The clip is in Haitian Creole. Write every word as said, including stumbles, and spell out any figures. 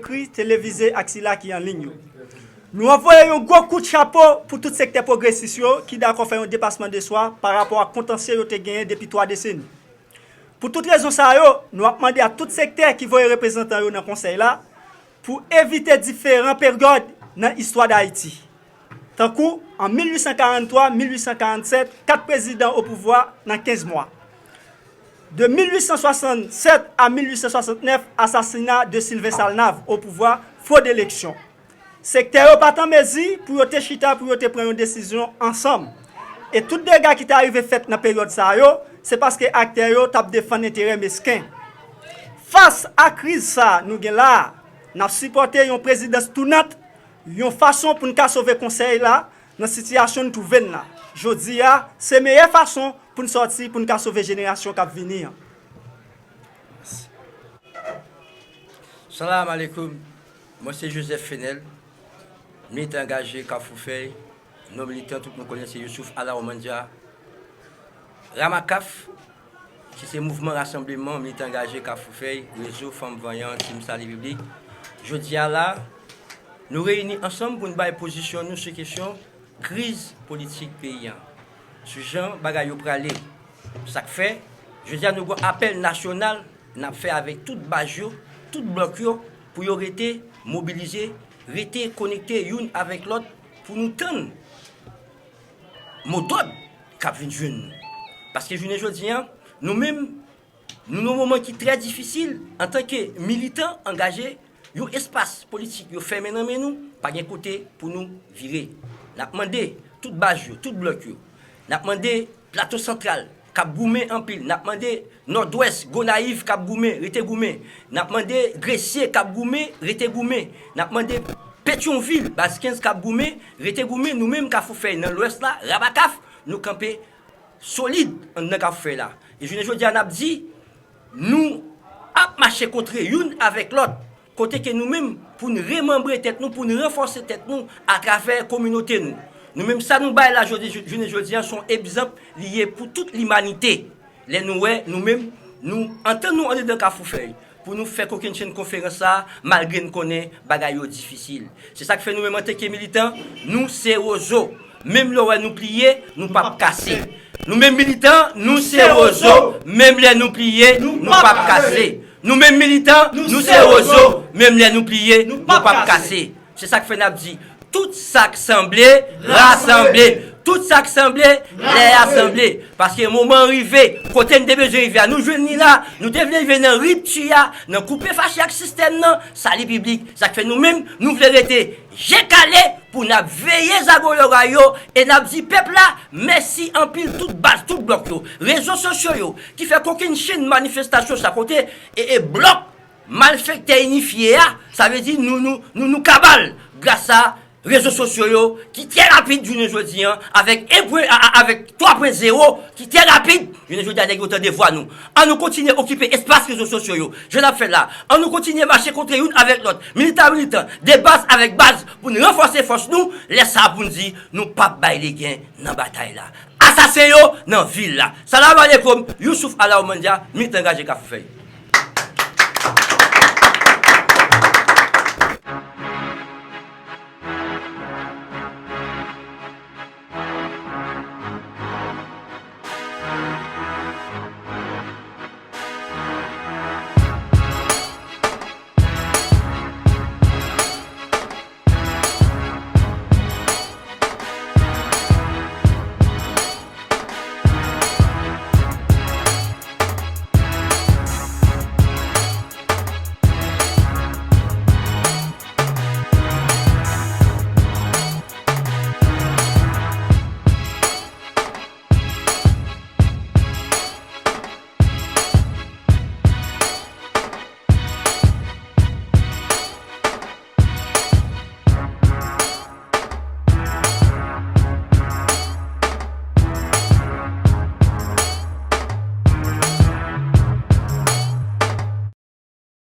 ekri, televize ak sila ki an liy yo. Nou ap voye yon gwo kout chapo pou tout sektè pwogresis yo ki dakò fè yon depasman de swa pa rapò ak kontansye yo te genyen depi twa deseni. Pou tout rezon sa yo, nou ap mande a tout sektè ki voye reprezantan yo nan konsèy la pou evite diferan peryòd nan istwa Dayiti. Tankou, an mil uit san karanntwa, mil uit san karannsèt, kat prezidan o pouvwa nan kenz mwa. De mil uit san swasannsèt a mil uit san swasannnèf, asasina de Sylvain Salnave o pouvwa, fwod eleksyon. Sektè yo pa t an mezi pou yo te chita pou yo te pran yon desizyon ansanm. E tout dega ki ta rive fèt nan peryòd sa yo, se paske aktè yo t ap defann enterè mesken. Fas a kriz sa nou gen la a, n ap sipòte yon prezidans tounant, yon fason pou n ka sove konsèy la nan sitiyasyon n twouve n la. Jodi a, se meyè fason pou n sòti pou n ka sove jenerasyon k ap vini an. Salam aleikoum. Mwen se Joseph Fenel, militan angaje Kafou Fèy, non militan tout moun konnen se Youssouf Alaomandja, Ramakaf, ki se mouvman rasanbleman militan angaje Kafou Fèy, rezo fanm vanyan, Team Salut Public. Jodi a la, nou reyini ansanm pou n bay pozisyon nou sou kesyon kriz politik peyi a, sou jan bagay yo prale. Sa k fè, jodi a nou gen yon apèl nasyonal n ap fè avèk tout baz yo, tout blòk yo, pou yo rete mobilize, rete konekte youn avèk lòt pou nou tann modòd k ap vin jwenn nou. Paske jounen jodi a, nou menm, nou nan yon moman ki trè difisil antanke militan angaje, yon espas politik yo fèmen nan men nou, pa gen kote pou nou vire. N ap mande tout baz yo, tout blòk yo, n ap mande Plato Santral k ap goumen anpil, n ap mande Nòdwès, Gonayiv k ap goumen, rete goumen, n ap mande Gresye k ap goumen, rete goumen, n ap mande Petyonvil, baz kenz k ap goumen, rete goumen, nou menm Kafou Fèy nan Lwès la, Rabakaf, nou kanpe solid anndan Kafou Fèy la. E jounen jodi a n ap di, nou ap mache kontre youn avèk lòt, kote ke nou menm, pou n remanbre tèt nou, pou n ranfòse tèt nou atravè kominote nou. Nou menm, sa nou bay la jodi, jounen jodi a, se yon egzanp li ye pou tout limanite. Lè nou wè, nou menm, nou antann nou anndan Kafou Fèy pou nou fè kokennchenn konferans sa a, malgre n konnen bagay yo difisil. Se sa k fè nou menm antanke militan, nou se wozo. Menm lè w wè nou pliye, nou p ap kase. Nou menm militan, nou se wozo. Menm lè nou pliye, nou p ap kase. Nou menm militan, nou se wozo. Menm lè nou pliye, nou p ap kase. Se sa k fè n ap di, tout sa k sanble, rasanble. Tout sa k sanble, lè a sanble. Paske moman an rive, kote n te bezwen rive a, nou jwenn li la. Nou te vle rive nan ripti a, nan koupe fache ak sistèm nan, Salut Public. Sa k fè nou menm, nou vle rete je kale pou n ap veye zago loray yo e n ap di pèp la mèsi anpil, tout baz, tout blòk yo, rezo sosyo yo, ki fè kokennchenn manifestasyon sa kote e, e blòk malfektè inifye a, sa vle di nou, nou, nou, nou kabal gras a rezo sosyo yo ki trè rapid jounen jodi a, avèk en pwen, a, a, avèk twa pwen zewo ki trè rapid jounen jodi a, nèg yo tande vwa nou. An nou kontinye okipe espas rezo sosyo yo, jan n ap fè la. An nou kontinye mache kontre youn avèk lòt, militan a militan, de baz avèk baz, pou n ranfòse fòs nou, lè sa a pou n di nou p ap bay legen nan batay la. Asasen yo nan vil la. Salam aleikoum, Youssouf Alaomandja, militan angaje Kafou Fèy.